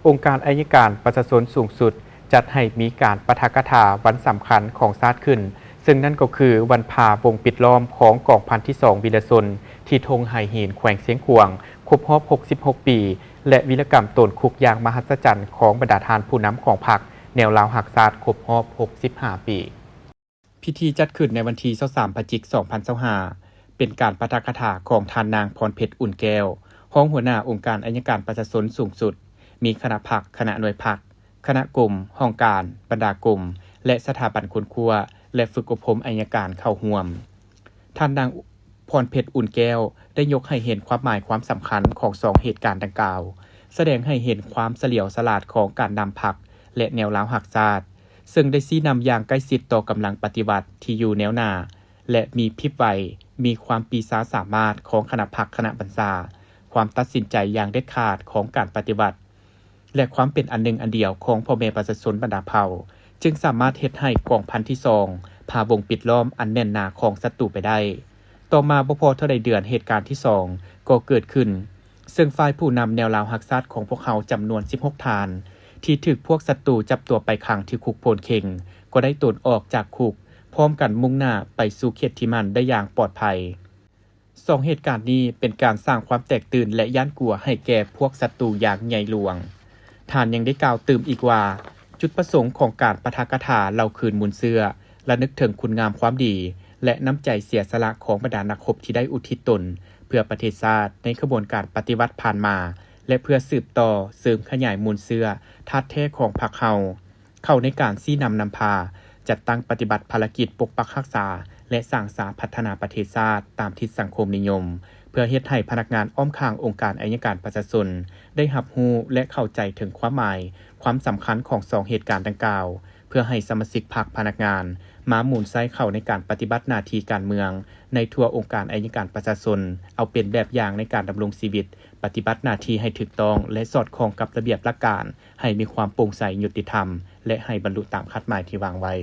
ອົງການໄອຍະການປະຊາຊົນສູງສຸດ ຈັດໃຫ້ມີການປາຖະກະຖາວັນສຳຄັນຂອງຊາດຂຶ້ນ, ເຊິ່ງນັ້ນກໍຄືວັນພາວົງປິດລ້ອມຂອງກອງພັນທີສອງວິລະຊົນ ທີ່ທົ່ງໄຫຫີນ ແຂວງຊຽງຂວາງ ຄົບຮອບຫົກສິບຫົກປີ ແລະ ວິລະກຳໂຕນຄຸກຢ່າງມະຫັດສະຈັນຂອງບັນດາທ່ານຜູ້ນຳຂອງພັກແນວລາວຮັກຊາດ ຄົບຮອບຫົກສິບຫ້າປີ. ພິທີຈັດຂຶ້ນໃນວັນທີຊາວສາມ ພະຈິກ ສອງພັນຊາວຫ້າ ເປັນການປາຖະກະຖາຂອງທ່ານນາງ ພອນເພັດ ອຸ່ນແກ້ວ ຮອງຫົວໜ້າອົງການໄອຍະການປະຊາຊົນສູງສຸດ, ມີຄະນະພັກ, ຄະນະໜ່ວຍພັກ, ຄະນະກົມ, ຫ້ອງການ, ບັນດາກົມ ແລະ ສະຖາບັນຄົ້ນຄວ້າ ແລະ ຝຶກອົບຮົມໄອຍະການເຂົ້າຮ່ວມ. ທ່ານນາງ ພອນເພັດ ອຸ່ນແກ້ວ ໄດ້ຍົກໃຫ້ເຫັນຄວາມໝາຍຄວາມສຳຄັນຂອງສອງເຫດການດັ່ງກ່າວ, ສະແດງໃຫ້ເຫັນຄວາມສະຫຼຽວສະຫຼາດຂອງການນຳພັກ ແລະ ແນວລາວຮັກຊາດ, ເຊິ່ງໄດ້ຊີ້ນຳຢ່າງໃກ້ຊິດຕໍ່ກຳລັງປະຕິວັດທີ່ຢູ່ແນວໜ້າ ແລະ ມີພິບໄວ, ມີຄວາມປີຊາສາມາດຂອງຄະນະພັກຄະນະບັນຊາ, ຄວາມຕັດສິນໃຈຢ່າງເດັດຂາດຂອງການປະຕິວັດ ແລະ ຄວາມເປັນອັນໜຶ່ງອັນດຽວຂອງພໍ່ແມ່ປະຊາຊົນບັນດາເຜົ່າ, ຈຶ່ງສາມາດເຮັດໃຫ້ກອງພັນທີສອງ ພາວົງປິດລ້ອມອັນແໜ້ນໜາຂອງສັດຕູໄປໄດ້. ຕໍ່ມາບໍ່ພໍເທົ່າໃດເດືອນ ເຫດການທີສອງກໍເກີດຂຶ້ນ, ເຊິ່ງຝ່າຍຜູ້ນຳແນວລາວຮັກຊາດຂອງພວກເຮົາຈຳນວນສິບຫົກທ່ານ ທີ່ຖືກພວກສັດຕູຈັບຕົວໄປຂັງທີ່ຄຸກໂພນເຄັງ ກໍໄດ້ໂຕນອອກຈາກຄຸກ, ພ້ອມກັນມຸ່ງໜ້າໄປສູ່ເຂດທີ່ໝັ້ນໄດ້ຢ່າງປອດໄພ. ສອງເຫດການນີ້ເປັນການສ້າງຄວາມແຕກຕື່ນ ແລະ ຢ້ານກົວໃຫ້ແກ່ພວກສັດຕູຢ່າງໃຫຍ່ຫຼວງ. ທ່ານຍັງໄດ້ກ່າວຕື່ມອີກວ່າ, ຈຸດປະສົງຂອງການປາຖະກະຖາເລົ່າຄືນມູນເຊື້ອ, ລະນຶກເຖິງຄຸນງາມຄວາມດີ ແລະ ນ້ຳໃຈເສຍສະຫຼະຂອງບັນດານັກຮົບທີ່ໄດ້ອຸທິດຕົນເພື່ອປະເທດຊາດໃນຂະບວນການປະຕິວັດຜ່ານມາ ແລະ ເພື່ອສືບຕໍ່ເສີມຂະຫຍາຍມູນເຊື້ອທາດແທ້ຂອງພັກເຮົາ ເຂົ້າໃນການຊີ້ນຳນຳພາ, ຈັດຕັ້ງປະຕິບັດພາລະກິດປົກປັກຮັກສາ ແລະ ສ້າງສາພັດທະນາປະເທດຊາດຕາມທິດສັງຄົມນິຍົມ, ເພື່ອເຮັດໃຫ້ພະນັກງານອ້ອມຂ້າງອົງການໄອຍະການປະຊາຊົນ ໄດ້ຮັບຮູ້ ແລະ ເຂົ້າໃຈເຖິງຄວາມໝາຍ, ຄວາມສຳຄັນຂອງສອງເຫດການດັ່ງກ່າວ, ເພື່ອໃຫ້ສະມາຊິກພັກ, ພະນັກງານ ມາໝູນໃຊ້ເຂົ້າໃນການປະຕິບັດໜ້າທີ່ການເມືອງໃນທົ່ວອົງການໄອຍະການປະຊາຊົນ, ເອົາເປັນແບບຢ່າງໃນການດຳລົງຊີວິດ, ປະຕິບັດໜ້າທີ່ໃຫ້ຖືກຕ້ອງ ແລະ ສອດຄ່ອງກັບລະບຽບຫຼັກການ, ໃຫ້ມີຄວາມໂປ່ງໃສ, ຍຸຕິທຳ ແລະ ໃຫ້ບັນລຸຕາມຄາດໝາຍທີ່ວາງໄວ້.